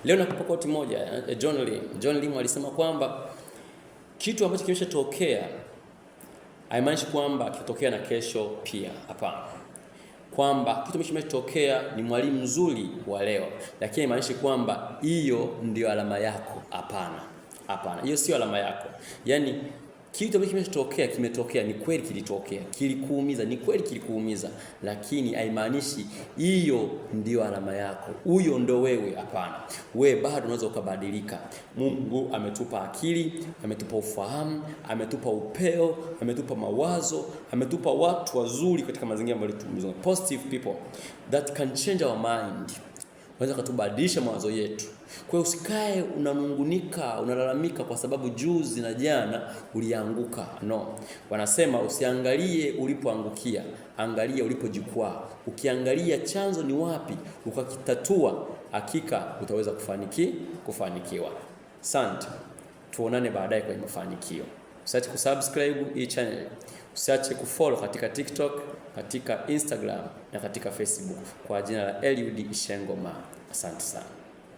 Leo nakupa quote moja John Lim. John Lim alisema kwamba kitu ambacho kimeshatokea haimaanishi kwamba kitatokea na kesho pia. Hapana, kwamba kitu ambacho kimeshatokea ni mwalimu mzuri wa leo, lakini haimaanishi kwamba hiyo ndio alama yako. Hapana, hapana, hiyo sio alama yako. Yaani kitu ambacho kimetokea kimetokea, ni kweli kilitokea, kilikuumiza, ni kweli kilikuumiza, lakini haimaanishi hiyo ndio alama yako, huyo ndo wewe. Hapana, wewe bado unaweza ukabadilika. Mungu ametupa akili, ametupa ufahamu, ametupa upeo, ametupa mawazo, ametupa watu wazuri katika mazingira ambayo tumezunguka, positive people that can change our mind, wanaweza kutubadilisha mawazo yetu. Kwa hiyo usikae unanungunika, unalalamika kwa sababu juzi na jana ulianguka. No, wanasema usiangalie ulipoangukia, angalia ulipojikwaa. Ukiangalia chanzo ni wapi, ukakitatua, hakika utaweza kufanikiwa. Asante, tuonane baadaye kwenye mafanikio. Usiache kusubscribe hii channel, usiache kufollow katika TikTok, katika Instagram na katika Facebook kwa jina la Eliud Ishengoma. Asante sana.